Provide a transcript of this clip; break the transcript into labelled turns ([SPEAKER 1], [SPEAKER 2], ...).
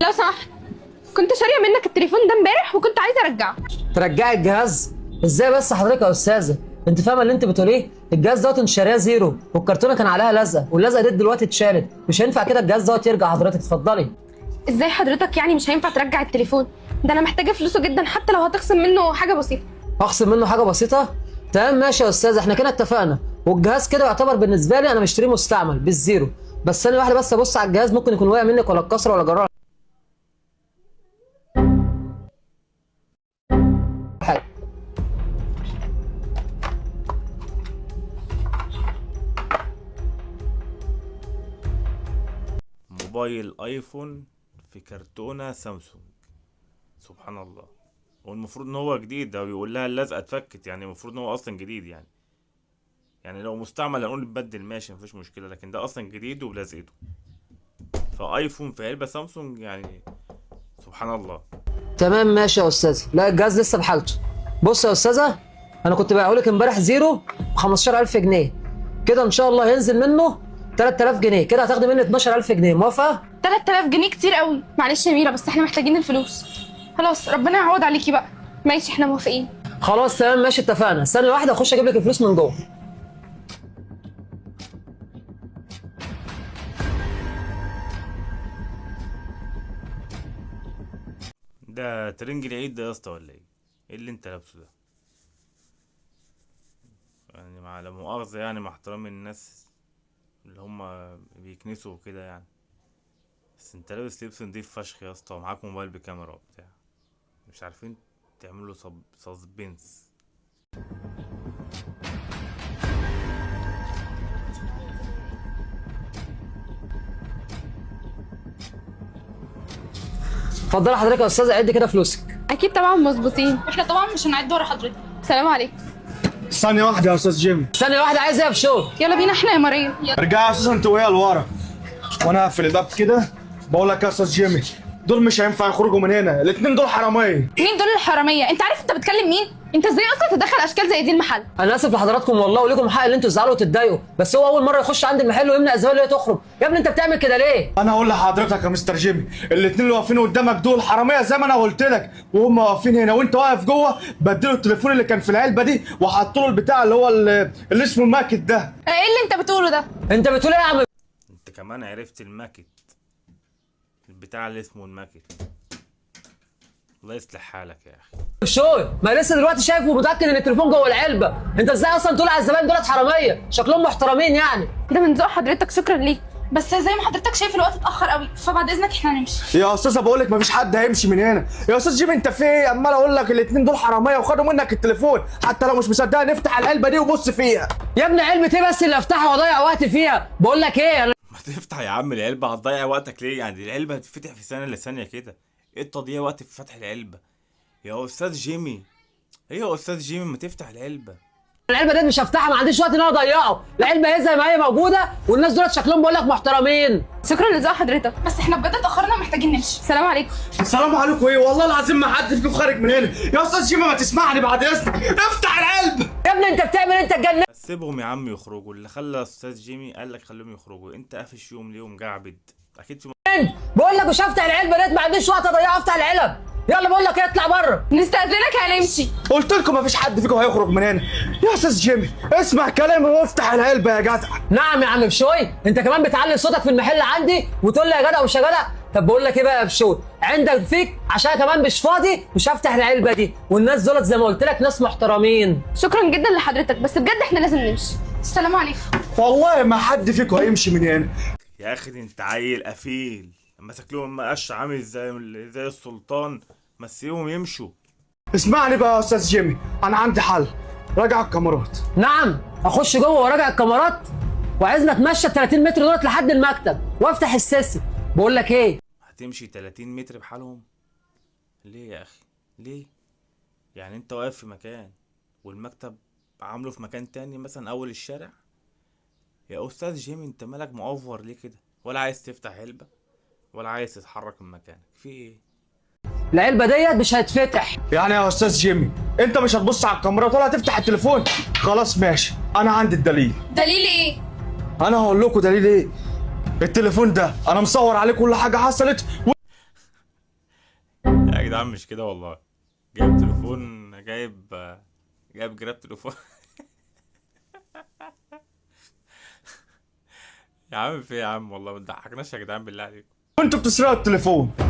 [SPEAKER 1] لو سمحت، كنت شاريه منك التليفون ده امبارح وكنت عايزه ارجعه.
[SPEAKER 2] ترجعي الجهاز ازاي بس حضرتك يا استاذه؟ انت فاهمه اللي انت بتقوليه؟ الجهاز دوت انت شاريه zero والكرتونه كان عليها لزقه، واللزقه دي دلوقتي اتشالت، مش هينفع كده الجهاز دوت يرجع. حضرتك اتفضلي.
[SPEAKER 1] ازاي حضرتك يعني مش هينفع ترجع التليفون ده؟ انا محتاجه فلوسه جدا، حتى لو هتخصم منه حاجة بسيطة.
[SPEAKER 2] اخصم منه حاجة بسيطة؟ تمام ماشي يا استاذه، احنا كده اتفقنا. والجهاز كده يعتبر بالنسبة لي انا مشتريه مستعمل بال zero. بس ثانية واحدة بس ابص على الجهاز، ممكن يكون وقع منك ولا اتكسر ولا جرى حاجة.
[SPEAKER 3] موبايل ايفون في كرتونة سامسونج، سبحان الله. والمفروض ان هو جديد، ده بيقول لها اللزقة اتفكت، يعني المفروض ان هو اصلا جديد. يعني لو مستعمل هنقول اتبدل ماشي مفيش مشكلة، لكن ده اصلا جديد وبلزقته. فايفون في علبة سامسونج، يعني سبحان الله.
[SPEAKER 2] تمام ماشي يا استاذه، لا الجهاز لسه بحالته. بص يا استاذه، انا كنت بايعهولك امبارح zero ب 15000 جنيه، كده ان شاء الله هينزل منه 3000 جنيه، كده هتاخدي مني 12000 جنيه. موافقة؟
[SPEAKER 1] 3000 جنيه كتير قوي. معلش يا ميرا بس احنا محتاجين الفلوس. خلاص ربنا يعوض عليكي بقى. ماشي احنا موافقين.
[SPEAKER 2] خلاص تمام ماشي اتفقنا. ثانية واحدة اخش اجيب لك الفلوس من جوه.
[SPEAKER 3] ده ترنج العيد ده يا اسطى ولا ايه؟ ايه اللي انت لابسه ده؟ يعني مع لا مؤاخذة، يعني مع احترامي للناس اللي هم بيكنسوا وكده يعني، بس انت لابس لبس نضيف فشخ يا اسطى، ومعاك موبايل بكاميرا وبتاع، مش عارفين تعملوا suspense.
[SPEAKER 2] اتفضلي حضرتك يا استاذه، عد كده فلوسك.
[SPEAKER 1] اكيد طبعا مظبوطين.
[SPEAKER 4] احنا طبعا مش هنعد ورا حضرتك.
[SPEAKER 1] سلام عليكم.
[SPEAKER 5] ثانية واحدة يا أستاذ جيمي.
[SPEAKER 2] ثانية واحدة، عايز ايه يا بشوي؟
[SPEAKER 1] يلا بينا احنا يا مريم.
[SPEAKER 5] ارجعي يا أستاذ أنت وهي لورا، وأنا هقفل الباب كده. بقول لك يا أستاذ جيمي، دول مش هينفع يخرجوا من هنا، الاتنين دول حرامية.
[SPEAKER 1] مين دول الحرامية؟ انت عارف انت بتكلم مين؟ انت ازاي اصلا تدخل اشكال زي دي المحل؟
[SPEAKER 2] انا اسف لحضراتكم والله، وليكم حق ان انتوا تزعلوا وتتضايقوا، بس هو اول مرة يخش عند المحل ويمنع الزبائن اللي هي تخرج. يا ابني انت بتعمل كده ليه؟
[SPEAKER 5] أنا هقول لحضرتك يا مستر جيمي، الاتنين اللي واقفين قدامك دول حرامية زي ما أنا قلت لك، وهم واقفين هنا وأنت واقف جوه، بدلوا التليفون اللي كان في العلبة دي وحطوا له البتاع اللي هو اللي اسمه الماكت ده.
[SPEAKER 1] ايه اللي انت بتقوله ده؟
[SPEAKER 2] انت بتقول ايه يا عم
[SPEAKER 3] انت كمان عرفت الماكت، البتاع اللي اسمه الماكت. الله يصلح حالك يا اخي.
[SPEAKER 2] بشوي؟ ما لسه دلوقتي شايف ومتاكد ان التليفون جوه العلبة، انت ازاي اصلا تقول على الزبائن دولت حرامية؟ شكلهم محترمين يعني.
[SPEAKER 1] ده من ذوق حضرتك، شكرا ليك.
[SPEAKER 4] بس زي ما حضرتك شايف الوقت اتاخر قوي، فبعد اذنك احنا هنمشي.
[SPEAKER 5] يا استاذه بقول لك مفيش حد هيمشي من هنا. يا استاذ جيمي انت في ايه؟ عمال اقول لك الاتنين دول حرامية وخدوا منك التليفون، حتى لو مش مصدقني نفتح العلبة دي وبص فيها.
[SPEAKER 2] يا ابني علبة ايه بس اللي افتحها واضيع وقت فيها؟ بقول لك ايه، انا
[SPEAKER 3] ما تفتح يا عم العلبة، هتضيع وقتك ليه؟ يعني العلبة هتتفتح في ثانية لثانية كده، ايه التضييع وقت في فتح العلبة؟ يا استاذ جيمي، ايه يا استاذ جيمي ما تفتح العلبة.
[SPEAKER 2] العلبة ديت مش هفتحها، ما عنديش وقت ان انا اضيعه. العلبة هي زي ما هي موجودة، والناس دولت شكلهم بقول لك محترمين.
[SPEAKER 1] شكرا لذوق حضرتك.
[SPEAKER 4] بس احنا بجد اتاخرنا ومحتاجين نمشي.
[SPEAKER 1] سلام عليكم.
[SPEAKER 5] السلام عليكم. ايه والله العظيم ما حد فيكم خارج من هنا. يا استاذ جيمي ما تسمعني بعد اذنك، افتح العلبة.
[SPEAKER 2] يا ابني انت بتعمل إيه؟ انت اتجننت؟
[SPEAKER 3] سيبهم يا عم يخرجوا، اللي خلى استاذ جيمي قال لك خليهم يخرجوا، انت قافش فيهم ليه ومجعبد؟ اكيد في
[SPEAKER 2] بقول لك مش هفتح العلبة ديت، ما عنديش وقت اضيعه، افتح العلب. يلا بقول لك ايه، اطلع بره.
[SPEAKER 1] نستأذنك هنمشي.
[SPEAKER 5] قلت لكم مفيش حد فيكم هيخرج من هنا. يا استاذ جيمي اسمع كلامي وافتح العلبة يا جدع.
[SPEAKER 2] نعم يا عم بشوي، انت كمان بتعلي صوتك في المحل عندي وتقول لي يا جدع ومش يا جدع. طب بقول لك ايه بقى يا بشوي، عندك فيك عشان كمان مش فاضي، مش هفتح العلبة دي، والناس دولت زي ما قلت لك ناس محترمين.
[SPEAKER 1] شكرا جدا لحضرتك، بس بجد احنا لازم نمشي.
[SPEAKER 4] السلام عليكم.
[SPEAKER 5] والله ما حد فيكم هيمشي من هنا.
[SPEAKER 3] يا اخي ده انت عيل قفيل، مسك لهم مقش عامل زي السلطان، ما تسيبهم يمشوا.
[SPEAKER 5] اسمعني بقى يا استاذ جيمي، انا عندي حل. راجع الكاميرات.
[SPEAKER 2] نعم، اخش جوه وراجع الكاميرات؟ وعايزنا اتمشى 30 متر دولت لحد المكتب وافتح ال system. بقول لك ايه،
[SPEAKER 3] هتمشي 30 متر بحالهم ليه يا اخي؟ ليه؟ يعني انت واقف في مكان والمكتب عامله في مكان تاني مثلا اول الشارع؟ يا استاذ جيمي انت مالك مأفور ليه كده؟ ولا عايز تفتح علبة ولا عايز تتحرك من مكانك، في ايه؟
[SPEAKER 2] العلبة ديت مش هتفتح.
[SPEAKER 5] يعني يا استاذ جيمي انت مش هتبص على الكاميرات ولا هتفتح التليفون؟ خلاص ماشي، انا عندي الدليل.
[SPEAKER 4] دليل ايه؟
[SPEAKER 5] انا هقول لكم دليل ايه. التليفون ده انا مصور عليه كل حاجة حصلت.
[SPEAKER 3] جدعان مش كده والله. جايب تليفون، جايب جراب تليفون. يا عم في إيه يا عم، والله ما تضحكناش يا جدعان بالله عليكم.
[SPEAKER 5] وانتوا بتسرقوا التليفون.